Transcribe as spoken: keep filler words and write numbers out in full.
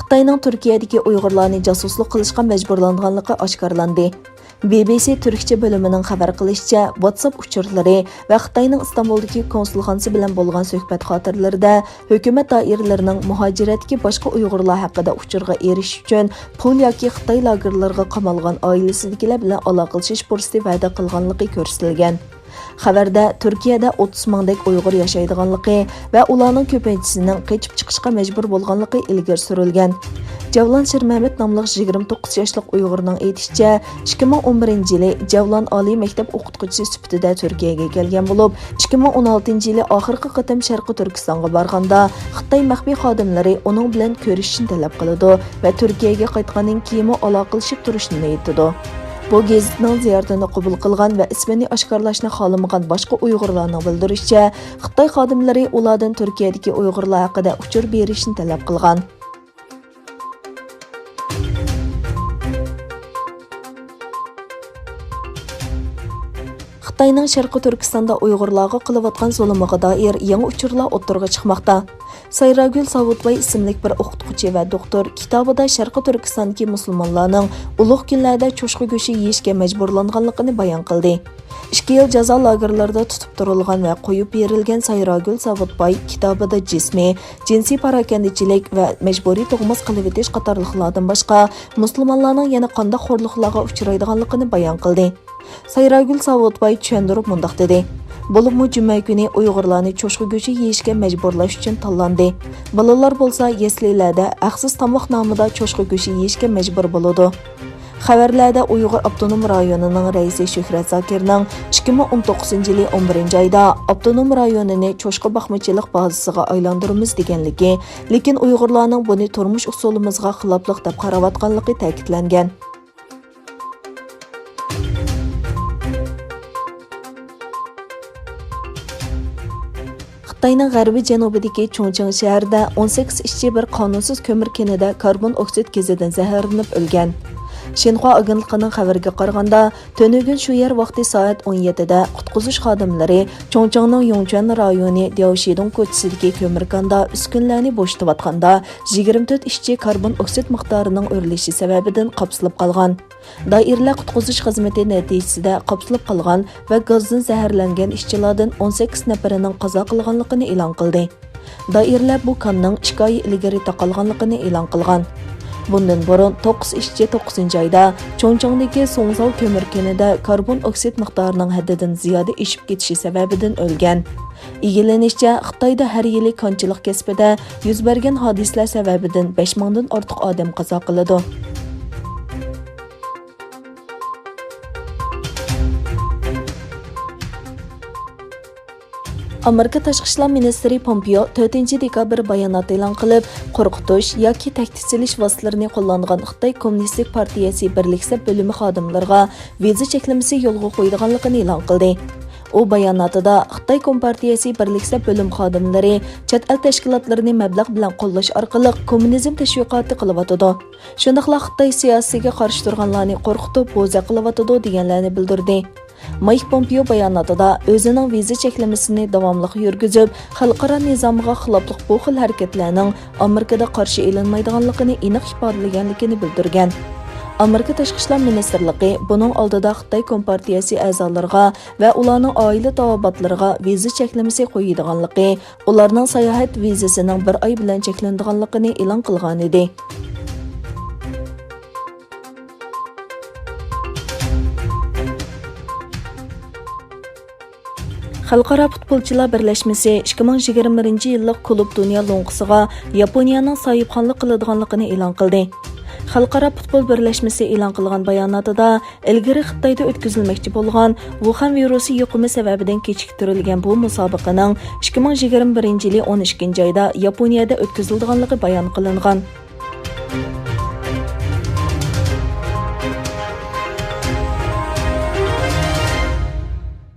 خىتاينىڭ تۈركىيەدىكى ئۇيغۇرلارنى جاسۇسلۇق قىلىشقا مەجبۇرلانغانلىقى ئاشكارىلاندى. بى بى سى تۈركچە بۆلۈمىنىڭ خەۋەر قىلىشىچە، ۋاتساپ ئۇچۇرلىرى ۋە خىتاينىڭ ئىستانبۇلدىكى كونسۇلخانىسى بىلەن بولغان سۆھبەت خاتىرىلىرىدە ھۆكۈمەت دائىرىلىرىنىڭ مۇھاجىرەتتىكى باشقا ئۇيغۇرلار ھەققىدە ئۇچۇرغا ئېرىشىش ئۈچۈن پۇل ياكى خىتاي لاگېرلىرىغا قامالغان ئائىلىسىدىكىلەر بىلەن ئالاقىلىشىش پۇرسىتى ۋەدە قىلغانلىقى كۆرسىتىلگەن. خەۋەردە تۈركىيەدە ئوتتۇز مىڭدەك ئۇيغۇر ياشايدىغانلىقى ۋە ئۇلارنىڭ كۆپىنچىسىنىڭ قېچىپ چىقىشقا مەجبۇر بولغانلىقى ئىلگىرى سۈرۈلگەن. جەۋلان شىرمەمەت ناملىق يىگىرمە توققۇز ياشلىق ئۇيغۇرنىڭ ئېيتىشىچە، ئىككى مىڭ ئون بىرىنچى يىلى جەۋلان ئالىي مەكتەپ ئوقۇتقۇچىسى سۈپىتىدە تۈركىيەگە كەلگەن بولۇپ، ئىككى مىڭ ئون ئالتىنچى يىلى ئاخىرقى قېتىم شەرقىي تۈركىستانغا بارغاندا، خىتاي مەخپىي خادىملىرى ئۇنىڭ بىلەن كۆرۈشۈشنى تەلەپ قىلىدۇ ۋە تۈركىيەگە قايتقاندىن كېيىنمۇ ئالاقىلىشىپ تۇرۇشنى ئېيتىدۇ. بۇ گېزىتنىڭ زىيارىتىنى قوبۇل قىلغان ۋە ئىسمىنى ئاشكارىلاشنى خالىمىغان باشقا ئۇيغۇرلارنىڭ بىلدۈرۈشىچە، خىتاي خادىملىرى ئۇلاردىن تۈركىيەدىكى ئۇيغۇرلار ھەققىدە ئۇچۇر بېرىشنى تەلەپ قىلغان. خىتاينىڭ شەرقىي تۈركىستاندا ئۇيغۇرلارغا قىلىۋاتقان زۇلۇمىغا دائىر يېڭى ئۇچۇرلار ئوتتۇرىغا چىقماقتا. سايراگۈل ساۋۇتباي ئىسىملىك بىر ئوقۇتقۇچى ۋە دوختۇر كىتابىدا شەرقىي تۈركىستاندىكى مۇسۇلمانلارنىڭ ئۇلۇغ كۈنلەردە چوشقا گۆشى يېيىشكە مەجبۇرلانغانلىقىنى بايان قىلدى. ئىككى يىل جازا لاگېرلىرىدا تۇتۇپ تۇرۇلغان ۋە قويۇپ بېرىلگەن سايراگۈل ساۋۇتباي كىتابىدا جىسمىي، جىنسىي پاراكەندىچىلىك ۋە مەجبۇرىي تۇغماس قىلىۋېتىش قاتارلىقلاردىن باشقا، مۇسۇلمانلارنىڭ يەنە قانداق خورلۇقلارغا ئۇچرايدىغانلىقىنى بايان قىلدى. سايراگۈل ساۋۇتباي چۈشەندۈرۈپ مۇنداق دېدى: بولۇپمۇ جۈمە كۈنى ئۇيغۇرلارنى چوشقا گۆشى يېيىشكە مەجبۇرلاش ئۈچۈن تاللاندى. بالىلار بولسا يەسلىلەردە ھەقسىز تاماق نامىدا چوشقا گۆشى يېيىشكە مەجبۇر بولىدۇ. خەۋەرلەردە ئۇيغۇر ئاپتونوم رايونىنىڭ رەئىسى شۆھرەت زاكىرنىڭ ئىككى مىڭ ئون توققۇزىنچى يىلى ئون بىرىنچى ئايدا ئاپتونوم رايونىنى چوشقا باقمىچىلىق بازىسىغا ئايلاندۇرىمىز دېگەنلىكى، لېكىن ئۇيغۇرلارنىڭ بۇنى تۇرمۇش ئۇسۇلىمىزغا خىلاپلىق دەپ قاراۋاتقانلىقى تەكىتلەنگەن. خىتاينىڭ غەربىي جەنۇبىدىكى چۇڭچىڭ شەھىرىدە ئون سەككىز ئىشچى بىر قانۇنسىز كۆمۈر كېنىدە كاربون ئوكسىد گېزىدىن زەھەرلىنىپ ئۆلگەن. شىنخۇا ئاگېنتلىقىنىڭ خەۋىرىگە قارىغاندا، تۈنۈگۈن شۇ يەر ۋاقتى سائەت ئون يەتتىدە قۇتقۇزۇش خادىملىرى چۇڭچىڭنىڭ يۇڭچۈەن رايونى دياۋشىدۇڭ كوچىسىدىكى كۆمۈر كاندا ئۈسكۈنىلەرنى بوشىتىۋاتقاندا، يىگىرمە تۆت ئىشچى كاربون ئوكسىد مىقدارىنىڭ ئۆرلىشى سەۋەبىدىن قاپسىلىپ قالغان. دائىرىلەر قۇتقۇزۇش خىزمىتى نەتىجىسىدە قاپسىلىپ قالغان ۋە گازدىن زەھەرلەنگەن ئىشچىلاردىن ئون سەككىز نەپىرىنىڭ قازا قىلغانلىقىنى ئېلان قىلدى. دائىرىلەر بۇ كاننىڭ ئىككى ئاي ئىلگىرى تاقالغانلىقىنى ئېلان قىلغان. بۇندىن بۇرۇن، توققۇز ئىشچى توققۇزىنچى ئايدا چۇڭچىڭدىكى سۇڭزاۋ كۆمۈر كېنىدە كاربون ئوكسىد مىقدارىنىڭ ھەددىدىن زىيادە ئېشىپ كېتىشى سەۋەبىدىن ئۆلگەن. ئىگىلىنىشىچە، خىتايدا ھەر يىلى كانچىلىق كەسپىدە يۈز بەرگەن ھادىسىلەر سەۋەبىدىن بەش مىڭدىن ئارتۇق ئادەم قازا قىلىدۇ. ئامېرىكا تاشقى ئىشلار مىنىستىرى پومپېئو تۆتىنچى دېكابىر بايانات ئېلان قىلىپ، قورقۇتۇش ياكى تەھدىت سېلىش ۋاسىتىلىرىنى قوللانغان خىتاي كوممۇنىستىك پارتىيەسى بىرلىك سەپ بۆلۈمى خادىملىرىغا ۋىزا چەكلىمىسى يولغا قويىدىغانلىقىنى ئېلان قىلدى. ئۇ باياناتىدا، خىتاي كومپارتىيەسى بىرلىك سەپ بۆلۈم خادىملىرى چەت ئەل تەشكىلاتلىرىنى مەبلەغ بىلەن قوللاش ئارقىلىق كوممۇنىزم تەشۋىقاتى قىلىۋاتىدۇ. شۇنداقلا خىتاي سىياسىتىگە قارشى تۇرغانلارنى قورقۇتۇپ، بوزەك قىلىۋاتىدۇ، دېگەنلەرنى بىلدۈردى. مايك پومپېئو باياناتىدا ئۆزىنىڭ ۋىزا چەكلىمىسىنى داۋاملىق يۈرگۈزۈپ، خەلقئارا نىزامىغا خىلاپلىق بۇ خىل ھەرىكەتلەرنىڭ ئامېرىكىدا قارشى ئېلىنمايدىغانلىقىنى ئېنىق ئىپادىلىگەنلىكىنى بىلدۈرگەن. ئامېرىكا تاشقى ئىشلار مىنىستىرلىقى بۇنىڭ ئالدىدا خىتاي كومپارتىيەسى ئەزالىرىغا ۋە ئۇلارنىڭ ئائىلە تاۋابىئاتلىرىغا ۋىزا چەكلىمىسى قويىدىغانلىقى، ئۇلارنىڭ ساياھەت ۋىزىسىنىڭ بىر ئاي بىلەن چەكلىنىدىغانلىقىنى ئېلان قىلغانىدى. خەلقئارا پۇتبولچىلار بىرلەشمىسى ئىككى مىڭ يىگىرمە بىرىنچى يىللىق كۇلۇب دۇنيا لوڭقىسىغا ياپونىيەنىڭ ساھىبخانلىق قىلىدىغانلىقىنى ئېلان قىلدى. خەلقئارا پۇتبول بىرلەشمىسى ئېلان قىلغان باياناتىدا، ئىلگىرى خىتايدا ئۆتكۈزۈلمەكچى بولغان ۋۇخەن ۋىرۇسى يۇقۇمى سەۋەبىدىن كېچىكتۈرۈلگەن بۇ مۇسابىقىنىڭ ئىككى مىڭ يىگىرمە بىرىنچى يىلى ئون ئىككىنچى ئايدا ياپونىيەدە ئۆتكۈزۈلىدىغانلىقى بايان قىلىنغان.